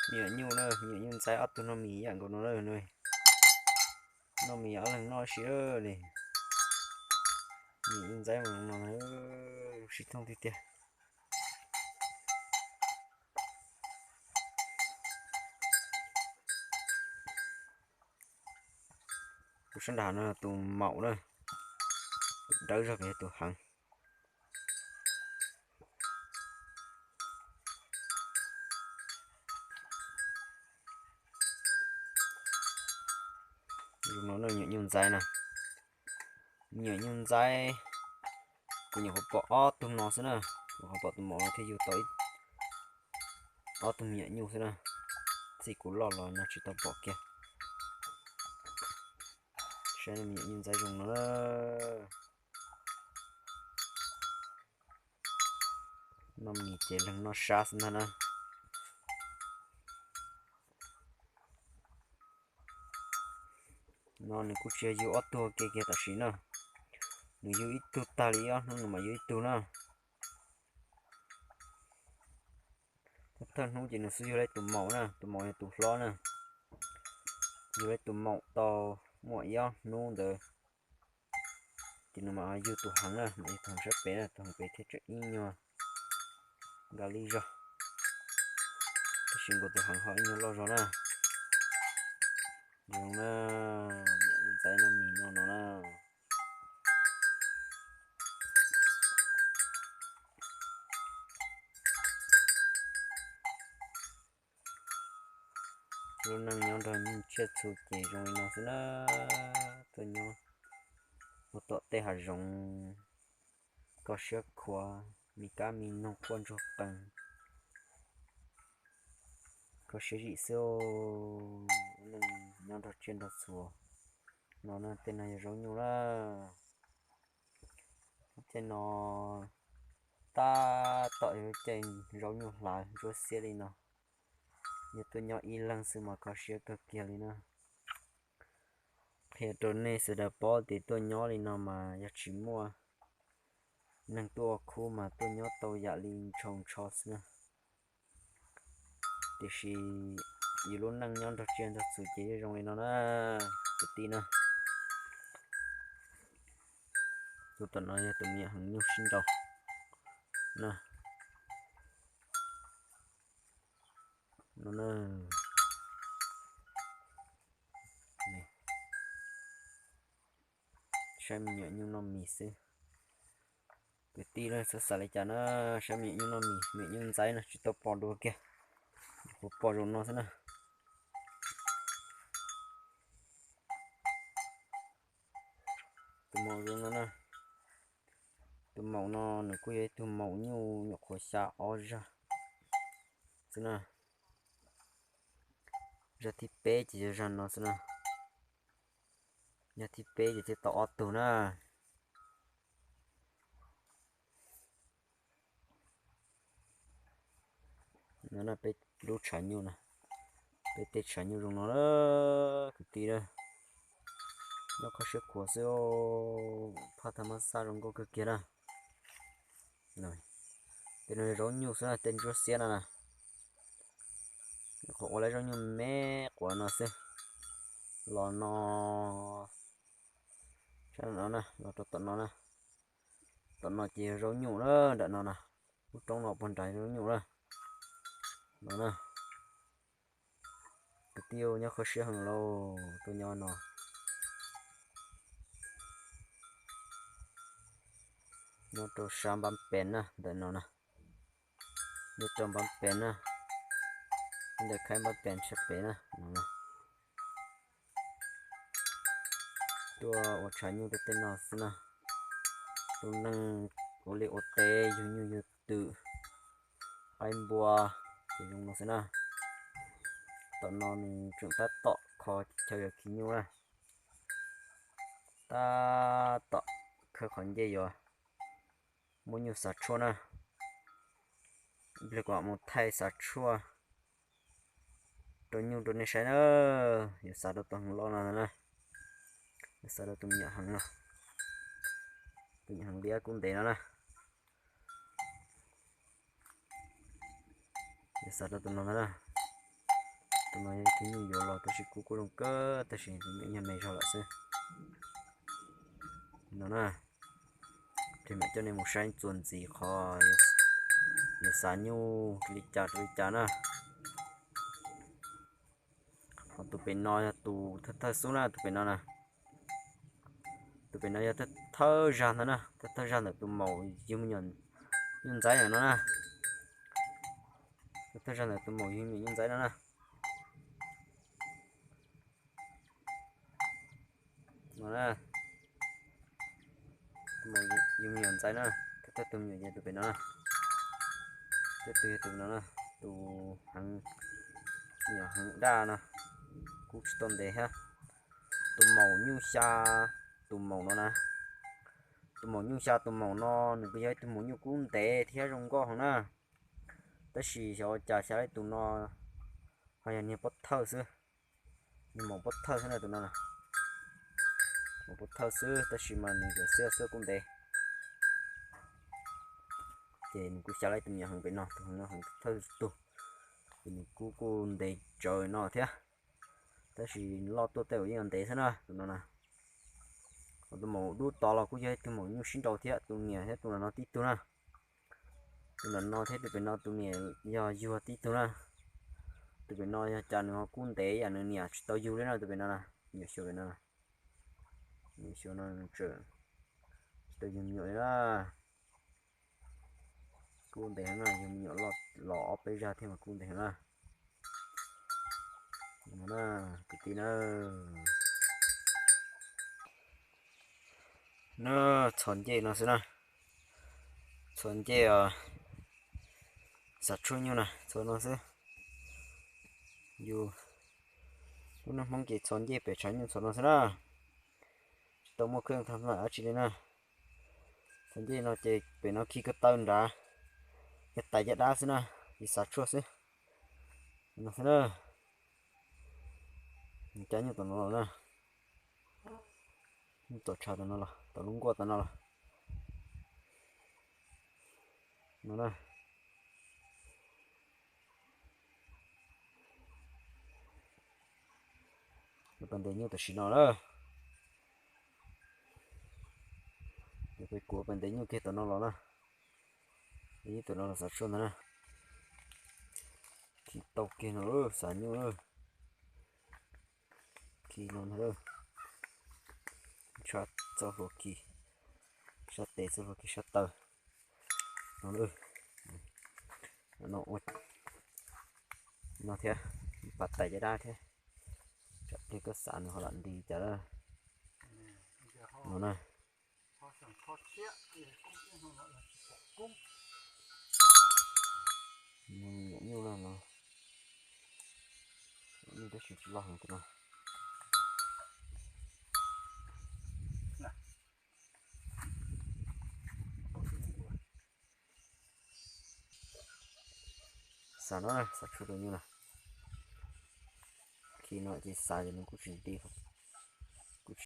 Me nyuam nyuj na, me nyuam nyuj ntxaib ob tug noj mis yam nkaus no na. Noj mis ob leeg noj si li. Me nyuam nyuj ntxaib mas no sib thooj tiag tiag. Tus sab nrad no tus maum na, tus dawb zog pem yog tus heev. Zoo no na, nyuam nyuj ntxaib na, nyuam nyuj ntxaib. Kuv nyuam qhuav pom ob tug no xwb na, nyuam qhuav pom tus maum no thiab yug tau ob tug me nyuam nyuj xwb na. Txij kuv loj los no tsis tau pom kiag. Saib me nyuam nyuj ntxaib zoo no. Noj mis ces leeg noj sab xwb ntag na. No nws kuj tsis yog yug ob tug ua ke kiag tam sim na, nws yug ib tug tag li ob hnub nws mam yug ib tug na. Thawj hnub ces nws xub yug li tus maum na, tus maum yog tus hlob na. Yug li tus maum tau muaj ib ob hnub ntawd ces nws mam yug tus heev na, mam yug tus heev sab pem na, tus heev pem thiaj tseem ib nyuag nka li zog. Tab sis nkaus tus heev ho ib nyuag loj zog na. Zoo na, me nyuam ntxaib noj mis no no na. Lub neej nyob nrog tsiaj txhu ces zoo li no xwb na. Tuaj nyob ua tom tej hav zoov, kho siab khuav, me kab me noog quaj ntsuag qees, kho siab zim xwb. Lub neej nyob nrog tsiaj nrog txhu no na, tej no yog zaub nyuj na. Tej no tab tom yog caij zaub nyuj hlav ntsuab xiab li no. Yog tuaj nyob ib leeg xwb mas kho siab kawg kiag li na. Qhia rau nej sawv daws paub tias tuaj nyob li no mas yog tsis muaj neeg tuaj ua khub mas tuaj nyob tau yam li ntshaus ntsho xwb na. Tiam sis yus lub neej nyob nrog tsiaj nrog txhu ces yeej zoo li no na, kwv tij na. Tus tom no yog tus me nyuam heev nyuj sib nraus na. No na, saib me nyuam nyuj noj mis xwb. Kwv tij leej xav xav li cas na, saib me nyuam nyuj noj mis, me nyuam nyuj ntxaib no tsis tau pom dua kiag, kuv pom zaum no xwb na. Tus maum zoo no na, tus maum no nws kuj yog ib tug maum nyuj nyuam qhuav xya ob zag xwb na. Zag thib peb ces yog zag no xwb na. Zag thib peb ces thiaj tau ob tug na. No na peb lub tshav nyuj na, peb tej tshav nyuj zoo no na, kwv tij na. Nyob kho siab khuav xwb, phaj thaj mab xaj zoo nkauj kawg kiag na. Tej no zaub nyuj xwb na, tej ntsuab xiab no na. Nyuam qhuav ua lawv zaub nyuj me quav no xwb. Los no, sab no na, los rau tom no na. Tom no ces yog zaub nyuj na, nram no na. Lub roob no puag nrad zaub nyuj na. No na. Kwv tij nyob kho siab heev lauj, tuaj nyob no. Nyob rau sab npab pes na, ntawm no na. Nyob rau npab pes na. Ntawm khaib npab pes sab pem na. Tuaj ua tshav nyuj rau tej no xwb na. Tus neeg ua liaj ua teb yug nyuj yug twm, qaib npua ces zoo no xwb na. Tom no nws tseem tab tom kho chaw yuav khi nyuj na. Tab tom khawb qhov ncej yuav muab nyuj xav tshuaj na. Ib pliag kuv mam mus thaij xav tshuaj rau nyuj rau nej saib na. Yuav xav rau tus heev loj no na. Yuav xav rau tus me nyuam heev no. Tus me nyuam heev liab kub ntev no na. Xav rau tus no ntag na. Tus no yog ib tug nyuj yuav los tab sis kub kuj zoo kawg tab sis tus nyuj nyuag me zog lawm xwb. No na, plig mam coj nej mus saib txuas ntxiv qhov yuav xav nyuj li cas li cas na. Ho tus pem no yog tus thawj thawj xub na, tus pem no na. Tus pem no yog thawj thawj zag ntawd na, thawj thawj zag ntawm tus maum yug me nyuam nyuj ntxaib no na. Thawj thawj zag ntawm tus maum yug me nyuam nyuj ntxaib no na. No na, tus maum yug me nyuam ntxaib na, thawj thawj tus me nyuam yog tus pem no na. Thawj tus yog tus no na, tus heev, me nyuam heev daj no, kub tsis tau ntev thiab. Tus maum nyuj xya, tus maum no na, tus maum nyuj xya tus maum no nws kuj yog ib tug maum nyuj kub ntev thiab zoo nkauj heev na. Tab sis xyov ua cas xyov ib tus no ho yog niag pob thawj xwb. Niag maum pob thawj xwb na tus no na. Maum pob thawj xwb tab sis mas nws yog xiab xiab kub ntev. Ces nws kuj xya lawm tus me nyuam heev pem no, tus heev no heev thawj tug. Ces nws kub kuj ntev tsawv no thiab. Tab sis loj tuaj tej uas yeej ntev xwb na tus no na. Ho tus maum dub tod los kuj yog ib tug maum nyuj sib nrau thiab, tus niam thiab tus no tib tug na. Tus no thiab tus pem no tus niam yog yug tib tug na. Tus pem no yog cas nws ho kub ntev yam nws niam tsis tau yug li na, tus pem no na, nyuam xyuas pem no, nyuam xyuas no tseem tsis tau yug me nyuam li na. Kub ntev heev na, yug me nyuam los ob peb zag thiab mas kub ntev heev na. No na, kwv tij na, na, txhos ncej no xwb na. Txhos ncej os, xav tshuaj nyuj na, txhos no xwb. Yus lub neej Hmoob ces txhos ncej pem tshav nyuj txhos no xwb na. Tsis tau muaj khwj thaj ma dab tsi li na. Txhos ncej no ces pem no khi ko taw nrad, yog tais caj dab xwb na, ces xav tshuaj xwb. No xwb na. Cab nyuj tom no los na. Nyuj tom tshav tom no los, tom lub nkuaj tom no los. No na. Peb ntes nyuj tam sim no na. Ces peb kuav peb ntes nyuj kiag tom no los na. Peb nyuj tom no los xav tshuaj ntag na. Khi tau kiag no xav nyuj na. Khi no ntag. Sab txoj hlua khi, sab tes txoj hlua khi sab taw. No, no ua no thiab, pas tais caj dab thiab. Tsam pliag koj xav nws ho lam nti cas lawm. No na. Nyuam nyuj no, nyuam nyuj tab sis tsis loj heev tus no. Xav no, xav tshuaj tus nyuj na. Khi no ces xav ces nws kuj tsis nti.